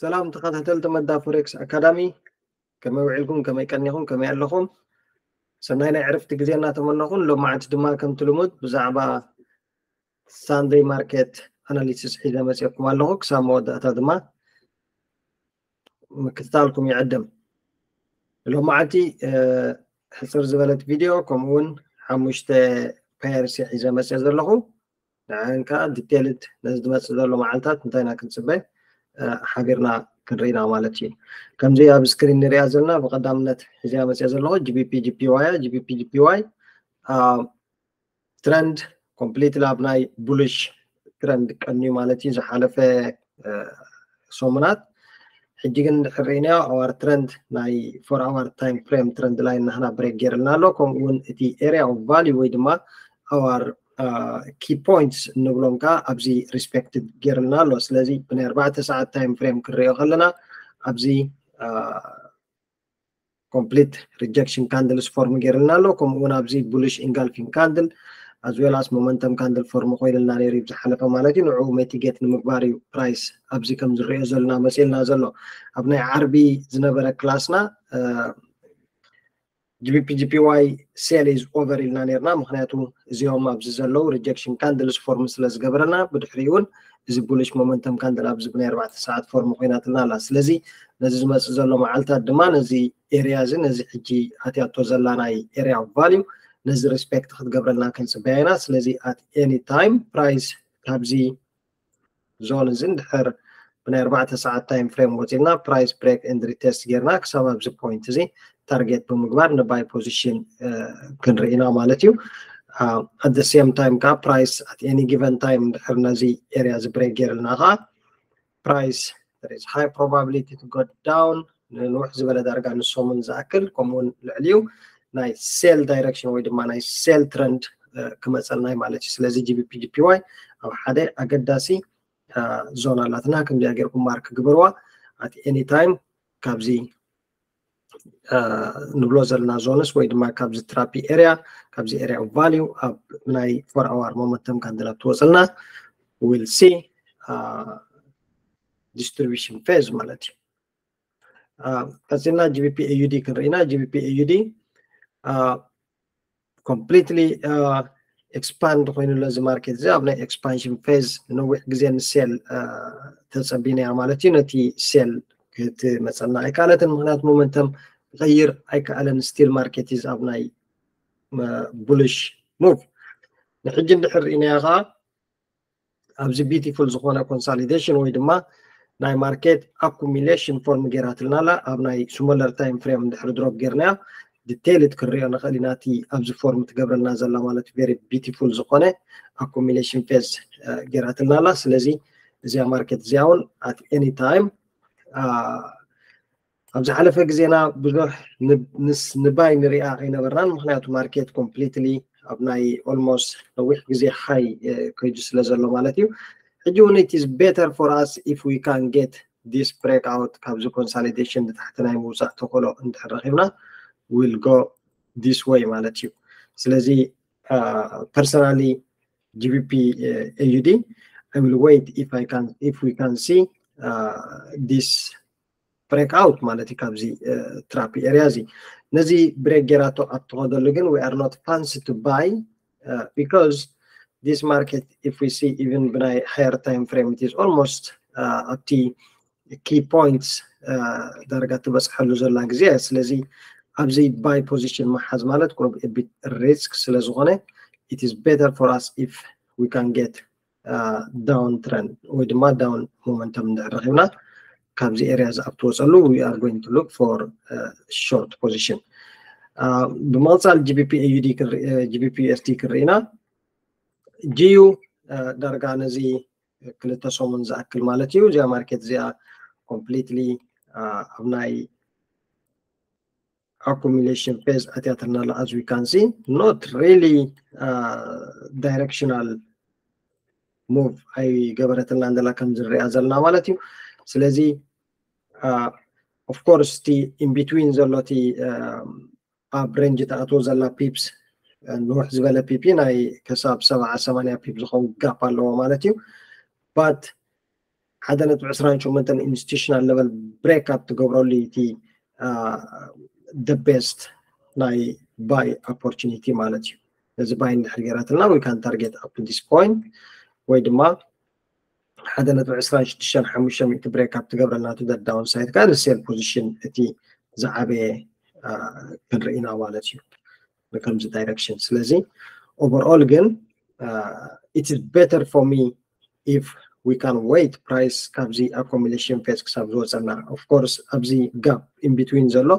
ሰላም ተኸታተልቲ መዳ ፎሬክስ ኣካዳሚ፣ ከመይ ውዒልኩም? ከመይ ቀኒኹም? ከመይ ኣለኹም? ሰናይ ናይ ዕርፍቲ ግዜ እናተመነኹን፣ ሎማዓንቲ ድማ ከምቲ ልሙድ ብዛዕባ ሳንደይ ማርኬት ኣናሊሲስ ሒዘ መፅየኩም ኣለኹ። ክሳብ መወዳእታ ድማ ምክትታልኩም ይዕድም። ሎማዓንቲ ሕፅር ዝበለት ቪድዮ ከምኡ እውን ሓሙሽተ ፓየርስ ሒዘ መፅየ ዘለኹ። ንዓን ከዓ ዲቴልድ ነዚ ዝመፅእ ዘሎ መዓልታት እንታይ ኢና ክንፅበ ሓቢርና ክንርኢና ማለት እዩ። ከምዚ ኣብ ስክሪን ንሪኣ ዘለና ብቀዳምነት ሒዘያ መፅየ ዘለኹ ጂቢፒ ጂፒዋይ ያ። ጂቢፒ ጂፒዋይ ትረንድ ኮምፕሊትሊ ኣብ ናይ ቡሊሽ ትረንድ ቀንዩ ማለት እዩ ዝሓለፈ ሰሙናት። ሕጂ ግን እንድሕር ርኢናዮ ኣዋር ትረንድ ናይ ፎር ኣዋር ታይም ፍሬም ትረንድ ላይን ናህና ብሬክ ገይርልና ኣሎ። ከምኡ እውን እቲ ኤሪያ ኦፍ ቫልዩ ወይ ድማ ኣዋር ኪ ፖይንትስ እንብሎም ከዓ ኣብዚ ሪስፔክትድ ገይርልና ኣሎ። ስለዚ ብናይ ኣርባዕተ ሰዓት ታይም ፍሬም ክንሪኦ ከለና ኣብዚ ኮምፕሊት ሪጀክሽን ካንድልስ ፎርም ገይርልና ኣሎ። ከምኡ እውን ኣብዚ ቡሊሽ ኢንጋልፊንግ ካንድል ኣዝ ዌል ኣስ ሞመንተም ካንድል ፎርም ኮይንልና ነይሩ እዩ ዝሓለፈ ማለት እዩ። ንዕኡ ሜቲጌት ንምግባር እዩ ፕራይስ ኣብዚ ከም ዝረኦ ዘለና መፅልና ዘሎ። ኣብ ናይ ዓርቢ ዝነበረ ክላስና ጂቢፒ ጂፒዋይ ሴል ኢዝ ኦቨር ኢልና ነይርና። ምክንያቱ እዚኦም ኣብዚ ዘለዉ ሪጀክሽን ካንድልስ ፎርም ስለ ዝገበረና፣ ብድሕሪኡ እውን እዚ ቡሊሽ ሞመንተም ካንድል ኣብዚ ብናይ ኣርባዕተ ሰዓት ፎርም ኮይናትና ኣላ። ስለዚ ነዚ ዝመፅእ ዘሎ መዓልታት ድማ ነዚ ኤሪያ እዚ፣ ነዚ ሕጂ ኣትያቶ ዘላ ናይ ኤሪያ ኦፍ ቫልዩ፣ ነዚ ሪስፔክት ክትገብረልና ክንፅበያ ኢና። ስለዚ ኣት ኤኒ ታይም ፕራይስ ካብዚ ዞን እዚ እንድሕር ብናይ ኣርባዕተ ሰዓት ታይም ፍሬም ወፂና ፕራይስ ብሬክ ኤንድ ሪቴስት ጌርና ክሳብ ኣብዚ ፖይንት እዚ ታርጌት ብምግባር ንባይ ፖዚሽን ክንርኢና ማለት እዩ። ኣት ሴም ታይም ከዓ ፕራይስ ኣት ኤኒ ጊቨን ታይም እንድሕር ነዚ ኤሪያ እዚ ብሬክ ገይርልና ከዓ ፕራይስ ሃይ ፕሮባቢሊቲ ቱ ጎ ዳውን ንንውሕ ዝበለ ዳርጋ ንሰሙን ዝኣክል ከምኡውን ልዕሊኡ ናይ ሴል ዳይሬክሽን ወይ ድማ ናይ ሴል ትረንድ ክመፀልና እዩ ማለት እዩ። ስለዚ ጂቢፒ ጂፒዋይ ኣብ ሓደ ኣገዳሲ ዞን ኣላትና። ከምዚኣ ገይርኩም ማርክ ግበርዋ። ኣት ኤኒ ታይም ካብዚ ንብሎ ዘለና ዞንስ ወይ ድማ ካብዚ ትራፒ ኤሪያ፣ ካብዚ ኤሪያ ኦፍ ቫልዩ ኣብ ናይ ፎር ኣዋር ሞመንተም ካንድል ኣብ ትወፅልና ዊል ሲ ዲስትሪቢሽን ፌዝ ማለት እዩ። ቀፂልና ጂቢፒ ኤዩዲ ክንርኢና። ጂቢፒ ኤዩዲ ኮምፕሊትሊ ኤክስፓንድ ኮይኑሎ እዚ ማርኬት እዚ ኣብ ናይ ኤክስፓንሽን ፌዝ ንነዊሕ ግዜ ንሴል ተፀቢናያ ማለት እዩ። ነቲ ሴል ክትመፀና ኣይከኣለትን፣ ምክንያቱ ሞመንተም ክቀይር ኣይከኣለን። ስቲል ማርኬት ኢዝ ኣብ ናይ ቡሊሽ ሙቭ። ንሕጂ እንድሕር ርኢናዮ ከዓ ኣብዚ ቢቲፉል ዝኾነ ኮንሳሊዴሽን ወይ ድማ ናይ ማርኬት ኣኩሚሌሽን ፎርም ገይራትልና ኣላ። ኣብ ናይ ስሞለር ታይም ፍሬም እንድሕር ድሮፕ ገይርናዮ ዲቴይልድ ክንሪኦ ንኽእል ኢና። እቲ ኣብዚ ፎርም ትገብረልና ዘላ ማለት ቨሪ ቢቲፉል ዝኾነ ኣኩሚሌሽን ፌዝ ገይራትልና ኣላ። ስለዚ እዚኣ ማርኬት እዚኣ እውን ኣት ኤኒ ታይም ኣብ ዝሓለፈ ግዜና ብዙሕ ንባይ ንሪኣ ኣይነበርናን፣ ምክንያቱ ማርኬት ኮምፕሊትሊ ኣብ ናይ ኦልሞስት ነዊሕ ግዜ ሃይ ከይዱ ስለ ዘሎ ማለት እዩ። ሕጂ እውን it is better for us if we can get this break out ካብዚ ኮንሳሊዴሽን ንታሕቲ ናይ ምውፃእ ተኽእሎ እንድሕር ረኪብና ዊል ጎ ዲስ ወይ ማለት እዩ። ስለዚ ፐርሰናሊ ጂቢፒ ኤዩዲ I will wait if I can if we can see this break out ማለት እዩ ካብዚ ትራፕ ኤሪያ እዚ። ነዚ ብሬክ ጌራቶ ኣብ ትኸደሉ ግን we are not fancy to buy because this market if we see even ብናይ higher time frame it is almost ኣብቲ ኪ ፖይንትስ ዳርጋ ትበፅሐሉ ዘላ ግዜ። ስለዚ ኣብዚ ባይ ፖዚሽን መሓዝ ማለት ቁሩብ ቢት ሪስክ ስለ ዝኾነ it is better for us if we can get down trend ወይ ድማ ዳውን ሞመንተም እንድሕር ረኪብና ካብዚ ኤሪያ እዚ ኣብ ትወፀሉ we are going to look for short position። ብምቕፃል ጂቢፒ ኤዩዲ ጂቢፒ ዩኤስዲ ክንርኢና ጂዩ ዳርጋ ነዚ ክልተ ሰሙን ዝኣክል ማለት እዩ እዚኣ ማርኬት እዚኣ ኮምፕሊትሊ ኣብ ናይ accumulation phase ኣትያትና ኣላ። As we can see not really directional move ኣይገበረትልና እንደላ ከም ዝሪኣ ዘለና ማለት እዩ። ስለዚ of course እቲ in between ዘሎ እቲ ኣብ ሬንጅ ተኣትዎ ዘላ ፒፕስ ንውሕ ዝበለ ፒፒ ናይ ክሳብ ሰብዓ ሰማንያ ፒፕ ዝኸውን ጋፕ ኣለዎ ማለት እዩ። But ሓደ ነጥቢ ዕስራን ሸሞንተን institutional level break up ትገብረሉ እቲ the best ናይ buy opportunity ማለት እዩ። ነዚ buy እንድሕር ገይራትና we can target up to this point ወይ ድማ ሓደ ነጥቢ ዕስራን ሽዱሽተን ሓሙሽተ ሚእቲ break up ትገብረልና to the downside ከኣ sell position እቲ ዝዓበየ ክንርኢና ማለት እዩ። ከምዚ direction ስለዚ overall ግን it is better for me if we can wait price ካብዚ accumulation phase ክሳብ ዝወፀና of course ኣብዚ gap in between ዘሎ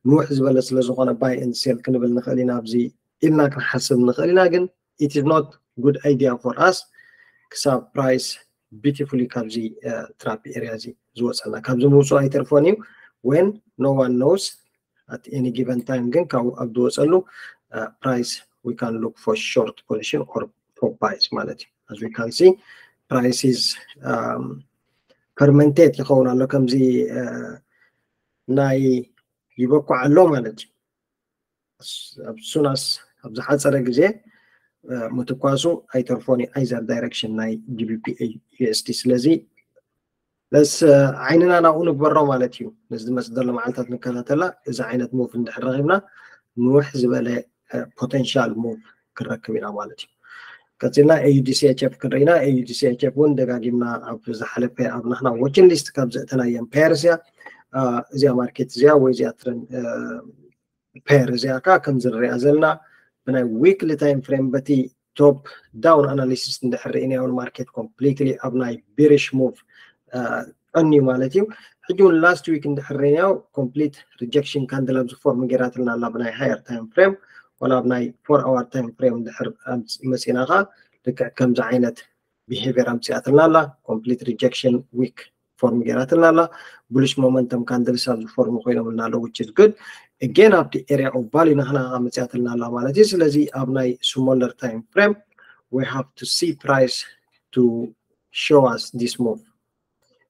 ንውሕ ዝበለ ስለ ዝኾነ buy and sell ክንብል ንኽእል ኢና ኣብዚ ኢልና ክንሓስብ ንኽእል ኢና ግን it is not good idea for us ክሳብ price beautifully ካብዚ trap area እዚ ዝወፀና ካብዚ ምውፅኡ ኣይተርፎን እዩ when no one knows at any given time ግን ካብኡ ኣብ ዝወፀሉ price we can look for short position or for buys ማለት እዩ as we can see price is permanent ይኸውን ኣሎ ከምዚ ናይ ይበኩዕ ኣሎ ማለት እዩ ኣብ ሱናስ ኣብ ዝሓፀረ ግዜ ምትኳሱ ኣይተርፎን እዩ either direction ናይ GBP USD ስለዚ ለስ ዓይንና ናብኡ ንግበሮ ማለት እዩ ነዚ ዝመፅእ ዘሎ መዓልታት ንከታተላ እዚ ዓይነት move እንድሕር ረኺብና ንውሕ ዝበለ potential move ክንረክብ ኢና ማለት እዩ ቀፂልና AUD CHF ክንርኢና AUD CHF እውን ደጋጊምና ኣብ ዝሓለፈ ኣብ ናትና watching list ካብ ዘእተናየን pairs እያ እዚኣ market እዚኣ ወይ እዚኣ trend pair እዚኣ ከዓ ከምዚ ንሪኣ ዘለና ብናይ weekly time frame በቲ top down analysis እንድሕር ርኢናዮ market completely ኣብ ናይ bearish move ቀንዩ ማለት እዩ ሕጂ እውን last week እንድሕር ርኢናዮ complete rejection candle ኣብዚ form ገይራትልና ኣላ ብናይ higher time frame ወላ ኣብ ናይ four hour time frame እንድሕር መፂና ከዓ ልክዕ ከምዚ ዓይነት behavior ኣምፂኣትልና ኣላ complete rejection wick form ገይራትልና ኣላ bullish momentum candles ኣብዚ form ኮይኖምልና ኣለዉ which is good again ኣብቲ area of value ናህና መፅኣትልና ኣላ ማለት እዩ ስለዚ ኣብ ናይ smaller time frame we have to see price to show us this move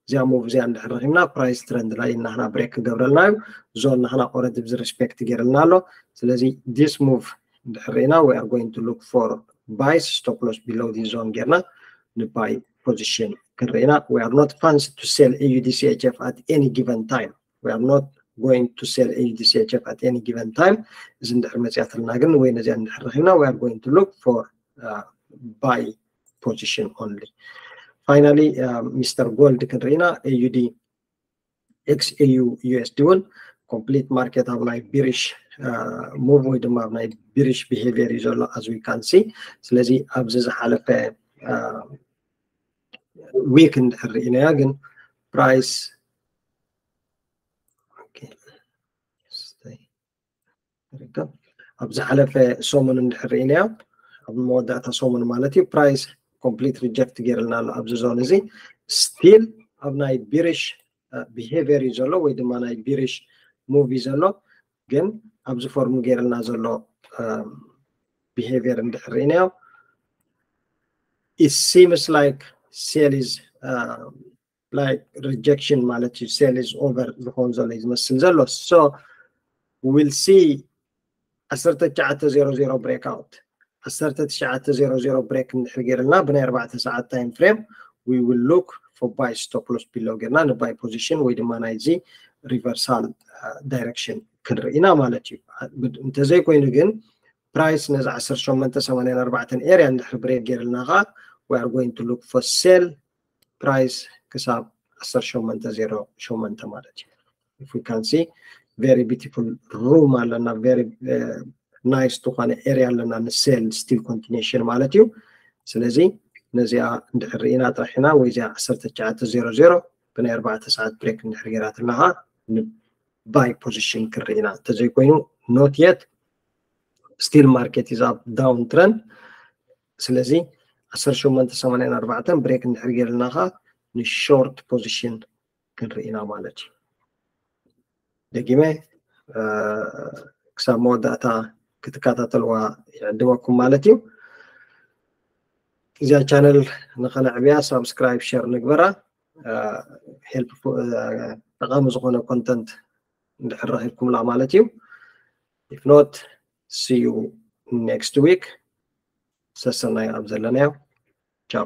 እዚኣ move እዚኣ እንድሕር ረኪብና price trend line ናህና break ክገብረልና እዩ zone ናህና already ብዚ respect ገይርልና ኣሎ ስለዚ this move እንድሕር ርኢና we are going to look for buys stop loss below this zone ጌርና ን buy position ክንርኢና we are not fans to sell AUD CHF at any given time we are not going to sell AUD CHF at any given time እዚ እንድሕር መፅኣትልና ግን ወይ ነዚኣ እንድሕር ረኪብና we are going to look for buy position only finally Mister Gold ክንርኢና AUD XAU USD እውን complete market ኣብ ናይ bearish move ወይ ድማ ኣብ ናይ bearish behavior እዩ ዘሎ as we can see ስለዚ ኣብዚ ዝሓለፈ week እንድሕር ርኢናያ ግን price ኣብ ዝሓለፈ ሰሙን እንድሕር ርኢናዮ ኣብ መወዳእታ ሰሙን ማለት እዩ price complete reject ገይርልና ኣሎ ኣብዚ zone እዚ still ኣብ ናይ bearish behavior እዩ ዘሎ ወይ ድማ ናይ bearish move እዩ ዘሎ ግን ኣብዚ form ገይርልና ዘሎ behavior እንድሕር ርኢናዮ it seems like sell is like rejection ማለት እዩ sell is over ዝኸውን ዘሎ እዩ ዝመስል ዘሎ so we will see ዓሰርተ ትሽዓተ ዜሮ ዜሮ breakout ዓሰርተ ትሽዓተ ዜሮ ዜሮ break እንድሕር ገይርልና ብናይ ኣርባዕተ ሰዓት time frame we will look for buy stop loss below ጌርና ን buy position ወይ ድማ ናይዚ reversal direction ክንርኢ ኢና ማለት እዩ እንተዘይኮይኑ ግን price ነዚ ዓሰርተ ሸሞንተ ሰማንያን ኣርባዕተን area እንድሕር break ገይርልና ከዓ we are going to look for sell price ክሳብ ዓሰርተ ሸሞንተ ዜሮ ሸሞንተ ማለት እዩ if we can see very beautiful room ኣለና very nice ዝኾነ area ኣለና ን sell still continuation ማለት እዩ ስለዚ ነዚኣ እንድሕር ርኢና ጥራሕ ኢና ወይ እዚኣ ዓሰርተ ትሽዓተ ዜሮ ዜሮ ብናይ ኣርባዕተ ሰዓት break እንድሕር ገይራትና ከዓ ን buy position ክንርኢ ኢና እንተዘይኮይኑ not yet still market is up down trend ስለዚ ዓሰርተ ሸሞንተ ሰማንያን ኣርባዕተን break እንድሕር ገይርልና ከዓ ን short position ክንርኢ ኢና ማለት እዩ ደጊመ ክሳብ መወዳእታ ክትከታተልዋ ይዕድመኩም ማለት እዩ እዚኣ channel ንኸነዕብያ subscribe share ንግበራ help ጠቃሚ ዝኾነ content እንድሕር ረኺብኩምላ ማለት እዩ if not see you next week ሰሰናይ ኣብ ዘለናዮ ቻው